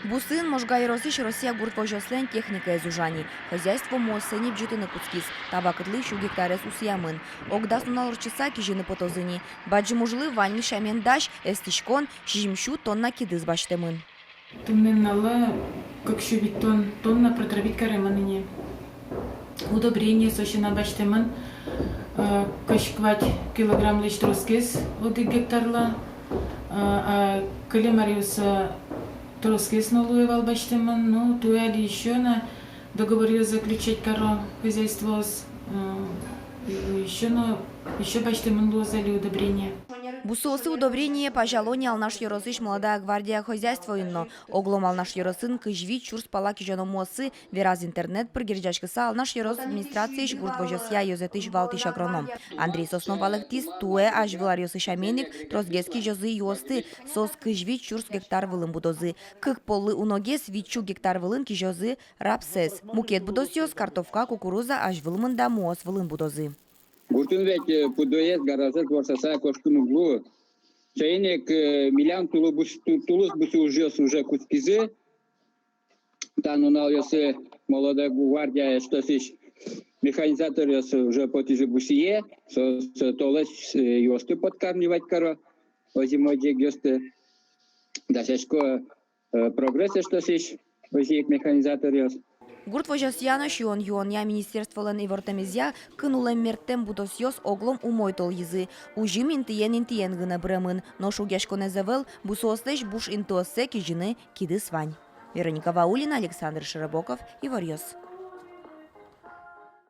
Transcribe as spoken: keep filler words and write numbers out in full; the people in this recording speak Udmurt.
Бусыын Можга ёросысь Россия гурт возёслэн техникаез ужа ни. Хозяйство муоссэ ни быдӟытыны кутскиз. Та вакытлы сю гектарез усыямын. Ог дас нунал ортчыса кизьыны потозы ни. Бадӟым ужлы ваньмыз сямен дась, эстӥськон, сизьым сю тонна кидыс басьтэмын. Туннэ нуналлы кык сю витьтон тонна протравить каремын ини. Удобрение со сяна басьтэмын, э, кызь куать килограммлэсь тросгес одӥг гектарлы, э, а кылем аръёсы тросгес но луэ вал басьтэмын. Ну, туэ али ещё на договоръёс заключать каро хозяйствоос, э, ещё но, ещё басьтэмын луоз али удобрение. Бусыосы удобрение пазяло ни Алнаш ёросысь «Молодая гвардия» хозяйствоын но. Оглом Алнаш ёросын кызь вить сюрс пала кизёно муоссы, вераз интернет пыр герӟаськыса Алнаш ёрос администрациысь гурт возёсъя ёзэтысь валтӥсь агроном. Андрей Соснов валэктӥз, туэ азьвыл аръёсы сямен ик тросгес кизёзы юосты, соос кызь вить сюрс гектар вылын будозы. Кык поллы уногес вить сю гектар вылын кизёзы рапсэз. Мукет будосъёс, картовка, кукуруза азьвыл мында муос вылын будозы. Гуртын ведь, э, пудоез, гаражез ворсаса кошкыны уг лу. Соин ик, э, милям тулы бус-, ту-, тулыс бусы ужъёс уже кутскизы. Та нуналъёсы «Молодая гвардия» эштосысь механизаторъёс уже потӥзы бусые, со, со толэзь, э, юосты подкармливать каро, озимой одӥгъёсты. Дасясько, э, «Прогресс» эштосысь озьы ик механизаторъёс. Гурт возёсъя но сиён-юонъя министерстволэн ивортэмезъя, кын улэм мерттэм будосъёс оглом умой толйизы. Узьым интыен-интыен гинэ быремын, нош угъяськонэз ӧвӧл, бусыослэсь буш интыоссэ кизьыны кидыс вань. Вероника Ваулина, Александр Широбоков, «Иворъёс».